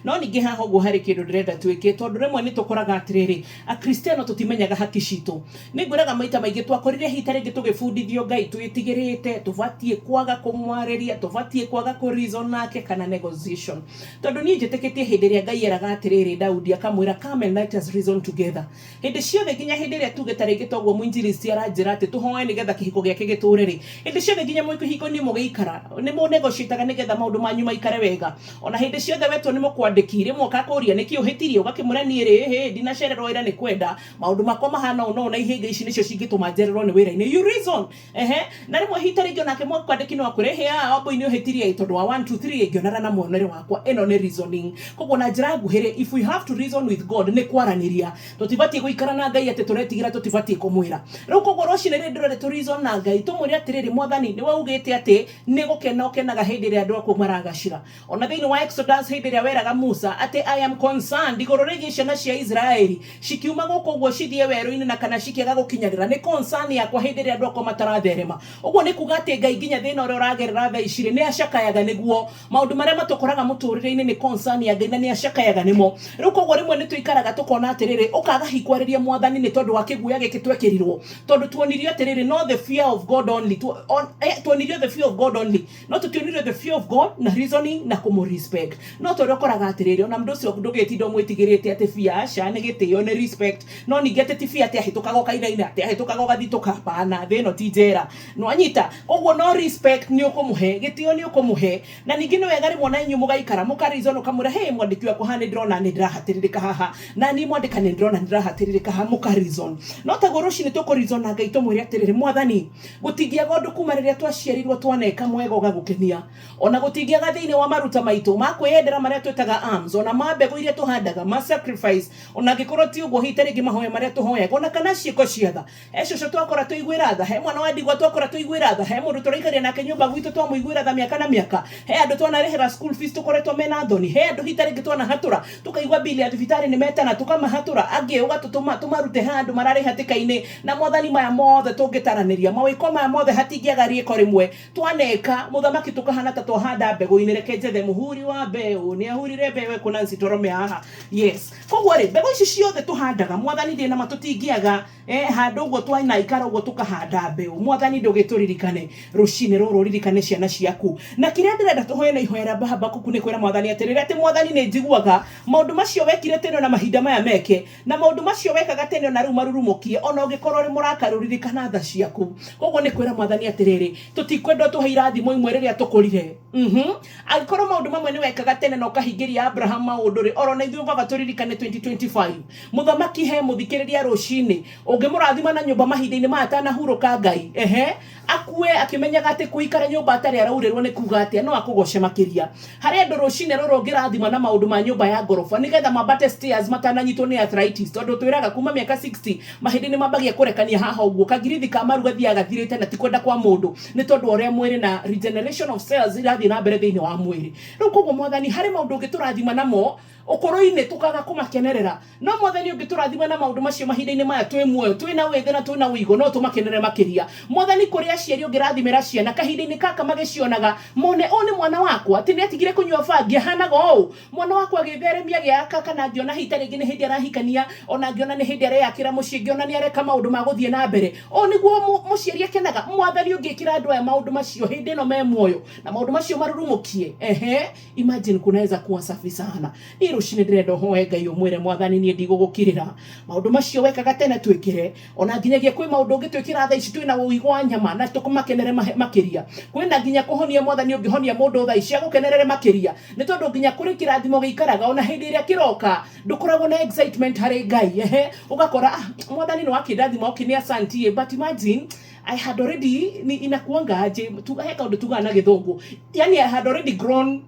No ningĩ haha ũguo harĩ kĩndũ ndĩrenda twĩke, tondũ rĩmwe nĩ tũkoraga atĩrĩrĩ, Akristiano tũtimenyaga haki citũ. Nĩ ngwĩraga maita maingĩ twakorire hita rĩngĩ tũgĩbundithio Ngai twĩtigĩrĩte, tũbatiĩ kwaga kũmwarĩria, tũbatiĩ kwaga kũ reason nake kana negotiation. Tondũ niĩ njĩtĩkĩtie hĩndĩ ĩrĩa Ngai eraga atĩrĩrĩ Daudi akamwĩra come and let us reason together. Hĩndĩ ciothe nginya hĩndĩ ĩrĩa tuge ta rĩngĩ toguo mũinjilisti aranjĩra atĩ tũhoe nĩgetha kĩhiko gĩake gĩtũre rĩ, hĩndĩ ciothe nginya mwĩ kĩhiko-inĩ mũgĩikara nĩ mũ negotiate-aga nĩgetha maũndũ manyu maikare wega. Ona hĩndĩ ciothe wetwo nĩ mũkwandĩki rĩmwe ũkakũria nĩkĩ ũhĩtirie ũgakĩmwĩra niĩ rĩ hĩ ndinacererwo wĩra nĩ kwenda maũndũ makwa mahana ũũ na ũũ na ihĩnga ici nĩcio cingĩtũma njererwo nĩ wĩra-inĩ. You reason. Ehe, na rĩmwe hita rĩngĩ onake mwandĩki no akwĩre hĩ aa Wambũi nĩ ũhĩtirie tondũ wa 1 2 3 ngĩonana na muonere wakwa ĩno nĩ reasoning. Koguo na njĩra nguhĩ rĩ, if we have to reason with God nĩ kwaranĩria. Tũtibatiĩ gũikara na Ngai atĩ tũretigĩra tũtibatiĩ kũmwĩra. Rĩu koguo rũcinĩ rĩrĩ ndĩrenda tũ reason na Ngai tũmwĩre atĩrĩrĩ Mwathani nĩwe ugĩte atĩ nĩ gũkena ũkenaga hĩndĩ ĩrĩa andũ aku maragacĩra. Ona thĩinĩ wa Exodus hĩndĩ ĩrĩa weraga Musa atĩ I am concerned igũrũ rĩgiĩ ciana cia Israeli cikiuma gũkũ ũguo cithiĩ werũ-inĩ na kana cikĩaga gũkinyanĩra nĩ concern yakwa hĩndĩ ĩrĩa andũ akwa mataratherema. Ũguo nĩ kuga atĩ Ngai nginya thĩna ũrĩa ũragerera thaa ici rĩ nĩ acakayaga nĩguo. Maũndũ marĩa matũkoraga mũtũrĩre-inĩ nĩ concern ya Ngai na nĩ acakayaga nĩmo. Rĩu koguo rĩmwe nĩ tũikaraga tũkona atĩrĩrĩ ũkaga hihi kwarĩria mwathani nĩ tondũ wa kĩguoya gĩkĩ twekĩrirwo. Tondũ tuonirio atĩrĩrĩ no the fear of God only. Tuonirio the fear of God only. No tũtionirio the fear of God na reasoning na kũmũ respect. No ta ũrĩa ũkoraga atĩrĩrĩ ona mũndũ ũcio ndũgĩtinda ũmwĩtigĩrĩte atĩ fear aca nĩ gĩtĩo nĩ respect. No ningĩ atĩ ti fear atĩ ahĩtũkaga ũkainaina atĩ ahĩtũkaga ũgathitũka hapana thĩ ĩno ti njera. Nĩwanyita? Koguo no respect nĩ ũkũmũhe, gĩtĩo nĩ ũkũmũhe. Na ningĩ nĩ wega rĩmwe ona inyuĩ mũgaikara mũka reason ũkamwĩra hey mwandĩki wakwa haha nĩ ndĩrona nĩ ndĩrahatĩrĩrĩka haha. Na niĩ mwandĩka nĩ ndĩrona nĩ ndĩrahatĩrĩrĩka haha mũka reason. No taguo rũcinĩ tũkũ reason na Ngai tũmwĩre atĩrĩrĩ Mwathani gũtingĩaga ũndũ kuma rĩrĩa twaciarirwo twaneka mwega ũgagũkenia. Ona gũtingĩaga thĩinĩ wa maruta maitũ ma kwĩyendera marĩa twĩtaga alms, ona ma mbegũ iria tũhandaga, ma sacrifice, ona angĩkorwo ti ũguo hihi ta rĩngĩ mahoya marĩa tũhoyaga, ona kana ciĩko cia tha. He cũcũ twakora tũiguĩra tha, he mwana wa ndigwa twakora tũiguĩra tha, he mũndũ tũraikaria nake nyũmba gwitũ twamũiguĩra tha mĩaka na mĩaka, he andũ twanarĩhĩra school fees tũkoretwo mena thoni, he andũ hihi ta rĩngĩ twanahatũra tũkaigua bill ya thibitarĩ nĩ metana tũkamahatũra, angĩ ũgatũtũma tũmarute handũ mararĩ hatĩka-inĩ. Na Mwathani maya mothe tũngĩtaranĩria, mawĩko maya mothe hatingĩaga rĩko rĩmwe twaneka, mũthamaki tũkahana ta twahanda mbegũ-inĩ. Reke njethe mũhuri wa mbeũ, nĩ ahurire mbeũ ĩkũ Nancy Torome haha. Yes. Koguo rĩ, mbegũ ici ciothe tũhandaga, Mwathani ndĩ na ma tũtingĩaga handũ ũguo twanaikara ũguo tũkahanda mbeũ. Mwathani ndũgĩtũririkane rũcinĩ rũrũ, ũririkane ciana ciaku. Na kĩrĩa ndĩrenda tũhoe na ihoya rĩa Habakuku nĩ kwĩra Mwathani atĩrĩrĩ, atĩ Mwathani nĩ njiguaga maũndũ macio wekire tene ona mahinda maya meke, na maũndũ macio wekaga tene ona rĩu marurumũkie, ona ũngĩkorwo ũrĩ mũrakaru ririkana tha ciaku. Koguo nĩ kwĩra Mwathani atĩrĩrĩ, tũtikwenda ũtũhe irathimo imwe rĩrĩa tũkũrire. Angĩkorwo maũndũ mamwe nĩ wekaga tene na ũkahingĩria Abraham maũndũ rĩ, oro na ithuĩ baba tũririkane 2025. Mũthamaki he mũthikĩrĩria rũcinĩ, ũngĩmũrathima na nyũmba mahinda-inĩ maya atanahurũka Ngai, ehe, akue akĩmenyaga atĩ kũikara nyũmba atarĩ araurĩrwo nĩ kuga atĩa, no akũgoce makĩria. Harĩ andũ rũcinĩ rũrũ ũngĩrathima na maũndũ ma nyũmba ya ngoroba nĩgetha mambate stairs matananyitwo nĩ arthritis, tondũ twĩraga kuma mĩaka 60 mahĩndĩ nĩ mambagia kũrekania haha ũguo, kangirithi ka maru gathiaga gathirĩte na ti kwenda kwa mũndũ nĩ tondũ wa ũrĩa mwĩrĩ na regeneration of cells irathiĩ na mbere thĩinĩ wa mwĩrĩ. Rĩu koguo Mwathani harĩ maũndũ ũngĩtũrathima namo ũkũrũ-inĩ tũkaga kũmakenerera. No Mwathani ũngĩtũrathima na maũndũ macio mahinda-inĩ maya twĩ muoyo, twĩ na wĩthĩ na twĩ na ũigũ, no tũmakenerere makĩria. Mwathani kũrĩ aciari ũngĩrathimĩra ciana kahinda-inĩ gaka magĩcionaga, mone ũũ nĩ mwana wakwa, atĩ nĩ atigire kũnyua bangi, ahanaga ũũ. Mwana wakwa agĩtheremia agĩaka kana ngĩona hihi ta rĩngĩ nĩ hĩndĩ arahikania, ona ngĩona nĩ hĩndĩ areyakĩra mũciĩ, ngĩona nĩ areka maũndũ ma gũthiĩ na mbere. Ũũ nĩguo mũciari akenaga. Mwathani ũngĩkĩra andũ aya maũndũ macio hĩndĩ ĩno me muoyo, na maũndũ macio marurumũkie, ehe, imagine kunaweza kuwa safi sana. Niĩ rũcinĩ ndĩrenda ũhoe Ngai ũmwĩre Mwathani niĩ ndigũgũkirĩra maũndũ macio wekaga tene twĩkĩre, ona nginyagia kwĩ maũndũ ũngĩtwĩkĩra thaa ici twĩna ũigũ wa nyama na tũmakenere makĩria. Kwĩna nginya kũhonia Mwathani ũngĩhonia mũndũ thaa ici agũkenerere makĩria, nĩ tondũ nginya kũrĩ kĩrathimo gĩikaraga ona hĩndĩ ĩrĩa kĩroka ndũkoragwo na excitement harĩ Ngai. Ehe, ũgakora ah, Mwathani nĩ wakĩndathima okay, nĩ asantie, but imagine I had already ni inakuanga aje tu, he kaũndũ tugaga na gĩthũngũ, yani I had already grown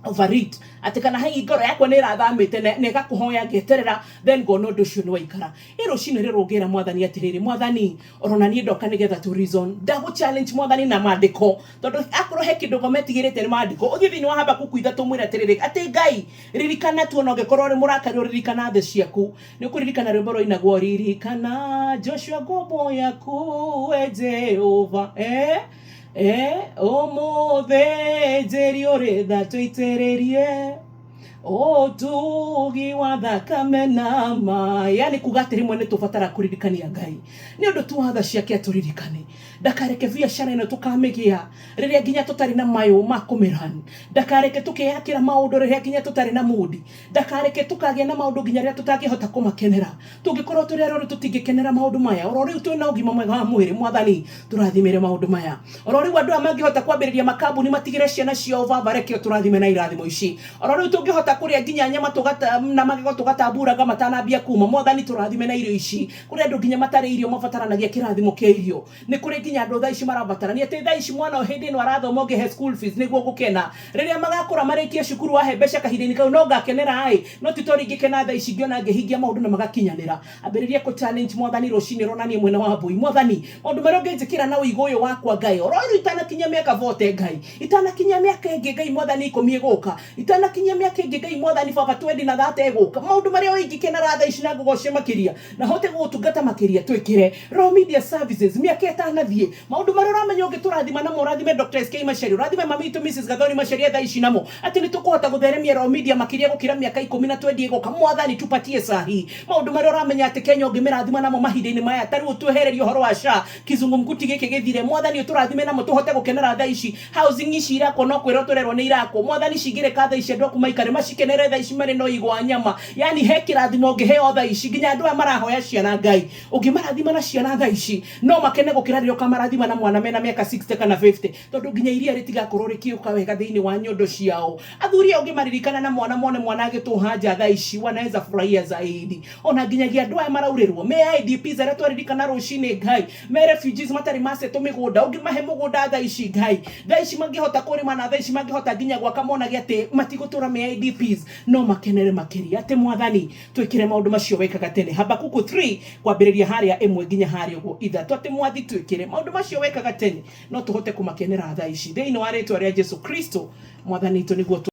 over it, atĩ kana hei ngoro yakwa nĩ ĩrathamĩte na ĩgakũhoya ngeterera, then ngona ũndũ ũcio nĩ waikara. Ĩ rũcinĩ rĩrũ ũngĩra Mwathani atĩrĩrĩ, Mwathani orona niĩ ndoka nĩgetha tũ reason, ndagũ challenge Mwathani na maandĩko, tondũ akorwo he kĩndũ ngoma ĩtigĩrĩte nĩ maandĩko. Ũthiĩ thĩinĩ wa Habakuku 3 mwĩre atĩrĩrĩ, atĩ Ngai ririkana tu ona ũngĩkorwo ũrĩ mũrakaru ririkana thĩ ciaku. Nĩ ũkũririkana rwĩmbo rwainagwo ririkana Joshua ngombo yaku we Jehova, ũmũthĩ njĩri ũrĩ tha tũitĩrĩrie Ũtugi wa thakame na ma. Yani kuga atĩ rĩmwe nĩ tũbatara kũririkania Ngai nĩ ũndũ tu wa tha ciake atũririkane. Ndakareke biacara ĩno tũkamĩgĩa rĩrĩa nginya tũtarĩ na mayũ ma kũmĩran. Ndakareke tũkeyakĩra maũndũ rĩrĩa nginya tũtarĩ na mundi. Ndakareke tũkagĩa na maũndũ nginya rĩrĩa tũtangĩhota kũmakenera. Tũngĩkorwo tũrĩ arwaru tũtingĩkenera maũndũ maya. Oro rĩu twĩna ũgima mwega wa mwĩrĩ, Mwathani tũrathimĩre maũndũ maya. Oro rĩu andũ aya mangĩhota kwambĩrĩria makambuni matigĩre ciana ciao baba, reke ũtũrathime na irathimo ici. Oro rĩu tũngĩhota kũrĩa nginya nyama tũgata, na magego tũgatamburanga matanambia kuma, Mwathani tũrathime na irio ici. Kũrĩ andũ nginya matarĩ irio mabataranagia kĩrathimo kĩa irio. Nĩ kũrĩ nginya andũ thaa ici marabatarania atĩ thaa ici mwana hĩndĩ ĩno arathoma ũngĩhe school fees nĩguo ngũkena. Rĩrĩa magakũra marĩkie cukuru wahe mbeca kahinda-inĩ kau no ngakenera ĩ, no ti ta ũrĩa ingĩkena thaa ici ngĩona ngĩhingia maũndũ na magakinyanĩra. Ambĩrĩria kũ challenge Mwathani rũcinĩ ronanie mwena wa mbũi. Mwathani, maũndũ marĩa ũngĩnjĩkĩra na ũigũ ũyũ wakwa Ngai, oro rĩu itanakinyia mĩaka 40 Ngai, itanakinyia mĩaka ĩngĩ Ngai Mwathani 10 ĩgũka, itanakinyia mĩaka ĩngĩ Ngai Mwathani baba 20 na 30 ĩgũka, maũndũ marĩa ingĩkenera thaa ici na ngũgoce makĩria na hote gũgũtungata makĩria, twĩkĩre Royal Media Services mĩaka ĩtanathiĩ, maũndũ marĩa ũramenya ũngĩtũrathima namo, ũrathime Dr. SK Macharia, ũrathime mami witũ Mrs. Gathoni Macharia thaa ici namo, atĩ nĩ tũkũhota gũtheremia Royal Media makĩria gũkĩra mĩaka 10 na 20 ĩgũka. Mwathani tupatie sahi maũndũ marĩa ũramenya atĩ Kenya ũngĩmĩrathima namo mahinda-inĩ maya, ta rĩu ũtwehererie ũhoro wa SHA kizungumkuti gĩkĩ gĩthire, Mwathani ũtũrathime namo tũhote gũkenera thaa ici. Housing ici irakwo no kwĩrwo tũrerwo nĩ irakwo, Mwathani cingĩrĩka thaa ici andũ aku maikare macikenere thaa ici marĩ na ũigũ wa nyama. Yani he kĩrathimo ũngĩheo thaa ici nginya andũ aya marahoya ciana Ngai ũngĩmarathima na ciana thaa ici no makene gũkĩra rĩrĩa ũkamarathima na mwana mena mĩaka 60 kana 50, tondũ nginya iria rĩtigakorwo rĩkĩũka wega thĩinĩ wa nyondo ciao. Athuri aya ũngĩmaririkana na mwana mone mwana agĩtũha nja thaa ici wanaweza furahia zaidi. Ona nginyagia andũ aya maraurĩrwo me IDPs arĩa twaririkana rũcinĩ Ngai, me refugees matarĩ macetwo mĩgũnda, ũngĩmahe mũgũnda thaa ici Ngai, thaa ici mangĩhota kũrĩma na thaa ici mangĩhota nginya gwaka monage atĩ matigũtũra me IDPs, no makenere makĩria. Atĩ Mwathani twĩkĩre maũndũ macio wekaga tene. Habakuku 3 kwambĩrĩria harĩa 1 nginya harĩa ũguo 3, atĩ Mwathi twĩkĩre maũndũ macio wekaga tene no tũhote kũmakenera thaa ici thĩinĩ wa rĩtwa rĩa Jesu Kristo Mwathani witũ nĩguo.